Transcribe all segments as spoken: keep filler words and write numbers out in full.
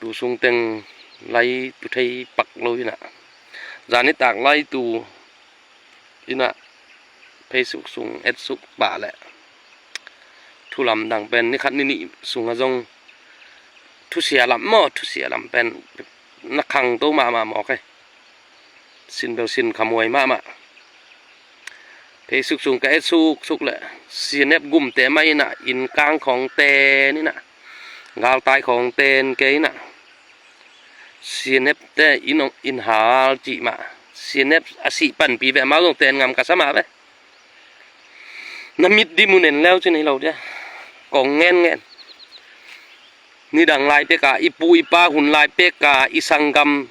Tu sung teng lai tu thei pak lo inah, zanitak lai tu inah Facebook sung etsuk pah leh thu lamdang pen ni khat ni nih sungah zong thusia lam maw, thusia lam pen na khangto mahmah mawk e. Sin bel sin khamuai mahmah. Facebook sung ka et suksuk leh C N F gumte mah inah, inn kang khawng ten inah, galtai khawng ten kei inah, C N F te inn hal cih mah, C N F a sih panpi ve, amau zong ten ngam ka sa mah ve. Na mit dim uh nen leu cin hi lo dia. Kong ngen ngen. Nidang lai peka, i pu i pa hun lai peka, i sanggam,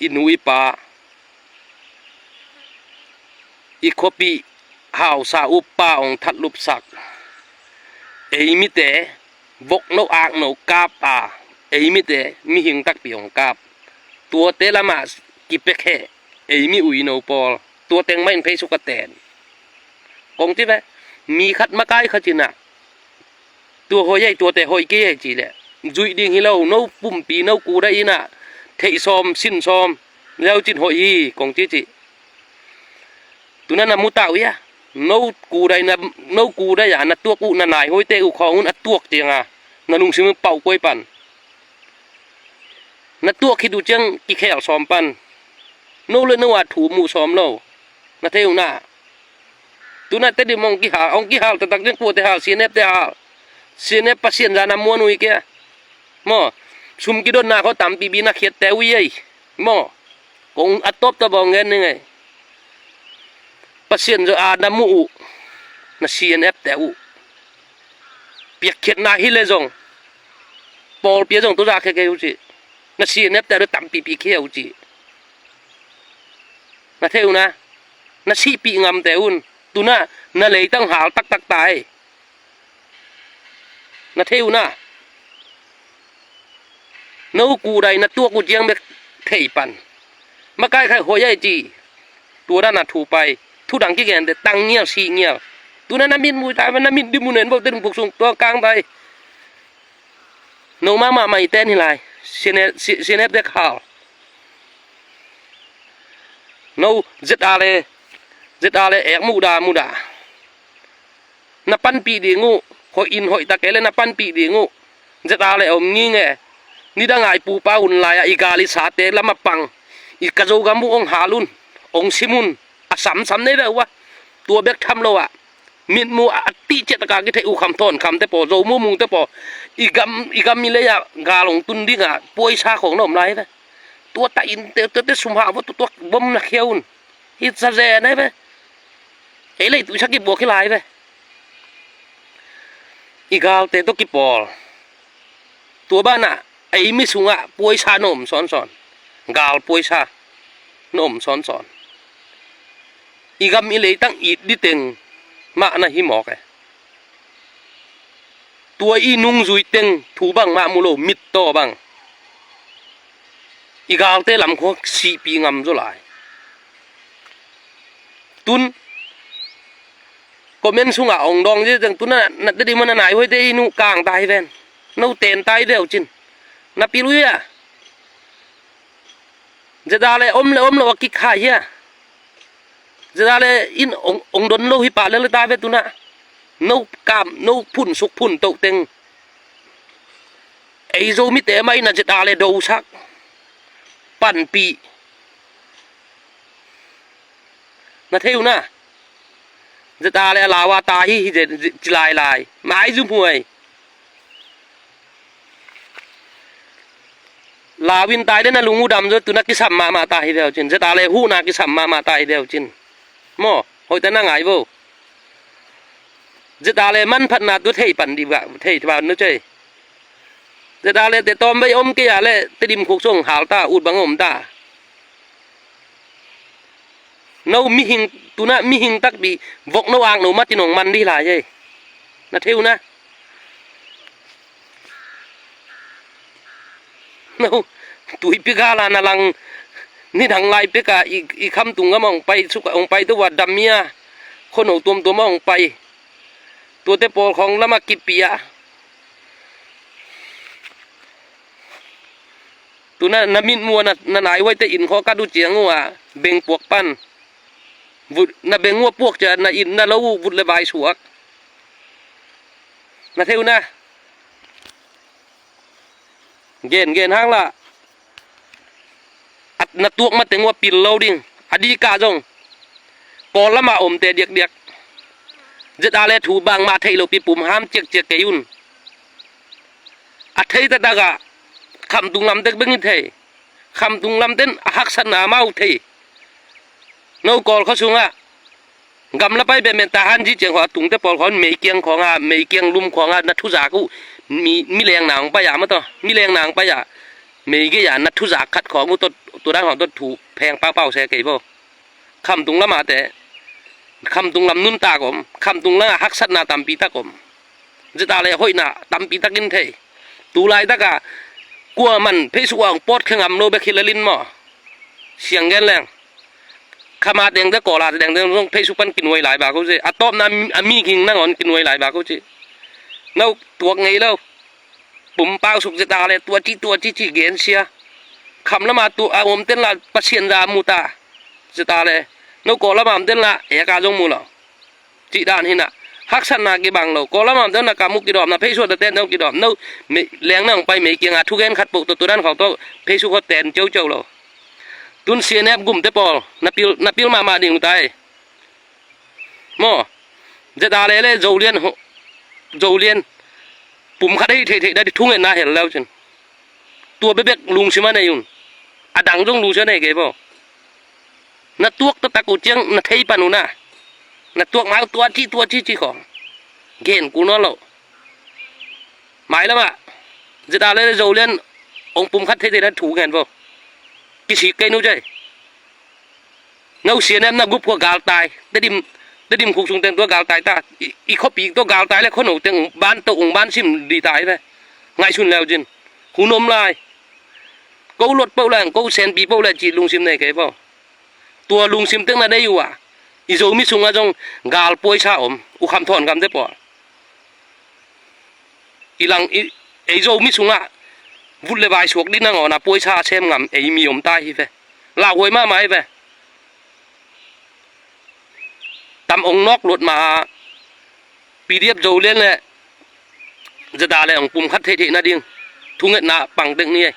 i nu i pa, i khuapih hausa uppa hong that lupsak. Ei mite vokno akno kap a, ei mite mihing takpi hong kap. Tuate lamah kipia kheh, ei mi uino pawl. Tua teng mah in Facebook a ten. Kong ci ve, mi khat makai khat cinah, tua hoih ei, tuate hoih kei ei ci leh, zuih ding hi lo, no pumpi, no kudai inah, theih sawm, sin sawm, leu cin hoih hi, kong ci ci. Tuna na mu tau ia, no kudai na, no kudai a na tuak uh, na nai hoihte uh khawng un a tuak cianga na lungsim un pauh kuai pan. Na tuak khit uh ciang kikhel sawm pan. No le no a thu muh sawm lo. Na thei uh na. Tuna Tedim hong kihal, hong kihal taktak ciang kuate hal, C N F te hal. C N F Pasian zan a muan uh hi kei a. Maw, sum kidotna khaw tampipi na khiatte uh hi ei. Maw, kong a tawptawp hong ngen ning ei. Pasian zan a na muh uh, na C N F te uh piakkhiatna hi le zong, pawlpi a zong tuzah khia kei uh ci. Na C N F te uh tampipi khia uh ci. Na thei uh na. Na sihpih ngamte un. Tuna na leitang hal taktak ta ei. Na thei uh na. No kudai na tuak uh ciang bek thei pan. Makai khai hoih ai ci. Tua dan a thu pai. Thu dang kigente tang ngial, sih ngial. Tuna na mit mui ta, na mit dim uh nen vo, Tedim khuk sung tua kang tai. No mahmah mah i ten hi lai. C N F, C-, C N F dek hal. No Z R le, Z R le ek muda muda. Na panpih ding uh, hoih in hoih ta kei le na panpih ding uh. Z R le om nginge. Nidang a i pupa hun lai-ah i gal i sate lamah pang. I ka Zogam uh hong hal un, hong sim un. A samsam nei ve uh a. Tua bek tham lo ah, mitmu a tihciah taka kitheih uh Kham Thawn Kham te paw, Zo Mu Mung te paw, i gam, i gam i lei-ah gal hong tun dingah puaisa khawng na om lai ve. Tua ta in te, tua te sum hah vo, tua, tua bom na khia un. Hi sa zen ai ve. Ei lei tuisa kibua khia lai ve. I galte tawh kipawl. Tua banah ei mi sungah puaisa na om sawnsawn. Gal puaisa na om sawnsawn. I gam i leitang it diteng mah na hi mawk e. Tua i nungzui teng thu bangmah mu lo, mittaw bang. I galte lam khua sihpih ngam zaw lai. Tun comment sungah hong dawng ziteng, tun na, na Tedim a na nai hoihte i nu kang ta hi ven. No ten ta hi veu cin. Na pil uh hia? Zeta le om le om lo a kik kha hia? Zeta le in ong, ong don lo hi pa le le ta ve tuna. No kam, no phun suk phun to teng. Ei Zomite mah in a zeta le dosak. Panpih. Na thei uh na. Zeta le a lawa ta hi hi zet ci lai lai. Mai zu muai. Lawin tai den a lung uh dam zo tuna kisam mahmah ta hi veu cin. Zeta le huhna kisam mahmah ta hi veu cin. Maw, hoihte na ngai vo. Zeta le manphatna tu thei pan di va, thei pan nu cei. Zeta le te tawm vei om kei a le Tedim khuk sung hal ta, ut bang om ta. No mihing, tuna mihing takpi vok no ak no matin hong man di lai ei. Na thei uh na. No, tuipi gala na lang nidang lai peka i, i khamtung gama hong pai, suka hong pai tua damia, khono tuamtuama hong pai. Tuate pawl khawng lama kipia. Tu na, na mit mua na, na nai huaite in khaw kat uh ciang uh a beng puak pan. Vut, na beng uh a puak cia na in na lo uh vut le vai suak. Na theu na. Gen, gen hang la. At na tuak mateng uh a pil lo ding. A dika zong. Kawl lama omte diakdiak. Zeta le thu bangmah thei lo pi pum ham ciakciak kei un. A thei taktak a. Khamtung lam tek beng i thei. Khamtung lamten a haksatna amau thei. No Kawl khua sungah gamla pai bemben ta han ji ciang khawng a tungte pawl khawng meikiang khawngah, meikiang lum khawngah na thuzak uh. Mi, mi lengna hong pai ah maw taw, mi lengna hong pai ah. Meigei ah na thuzak khat khawng uh tawh, tua dan khawng tawh thu pheng paupau se kei bo. Khamtung lamah te, khamtung lam nuntak om, khamtung lamah haksatna tampi tak om. Zeta le hoihna tampi takin thei. Tu laitaka kuaman Facebook ah hong pawt khe ngam lo bek hi lalin maw. Siang gen leng. Khama tengte Kawla tengte zong Facebook pan kinuai lai bak uh ci. A tawpna a mi ging nangawn kinuai lai bak uh ci. No tuak ngei lo. Pum pau suk zeta le tua ci tua ci ci gen sia. Kham lama tu a omten la Pasian za mu ta. Zeta le. No Kawl lama omten la eka zong mu lo. Cih dan hinah. Haksatna kibang lo. Kawl lama omten la ka mu kidawm na Facebook te ten zong kidawm. No, leng nang pai meikianga thugen khat poh tawh tu dan khawng tawh Facebook khawng ten ciauciau lo. Tun C N F gumte pawl. Na pil, na pil mahmah ding uh tai. Maw, zeta le le Zolian, Zolian pum khat hei theihtheih dadi thungetna hel leu cin. Tua bebek lungsim a nei un. A dang zong lungsim a nei kei bo. Na tuak taktak uh ciang na thei pan uh na. Na tuak mai uh tua ci tua ci ci khawng. Gen kul nawn lo. Mai lamah zeta le le Zolian ong pum khat theihtheih dadi thu gen bo. Kisik kei nu cei. No C N F na gup khua galtai. Tedim, Tedim khuk sung teng tua galtai ta. I, i khuapi tua galtai le khuano teng ban to ung ban sim di tai ve. Ngaihsun leu cin. Hun om lai. Ko luat poh le, ko senpi poh le cih lungsim nei kei bo. Tua lungsim teng na nei uh a. I Zomi sungah zong gal puaisa om. U Kham Thawn Kham te pawl. I lang i, ei Zomi sungah vut le vai suak dih nangawn a puaisa a sem ngam ei mi om ta hi ve. Lauhuai mahmah hi ve. Tam ong nawk luat ma a P D F Zolian le zeta le ong pum khat theihtheih nading thungetna pang tek ni ei.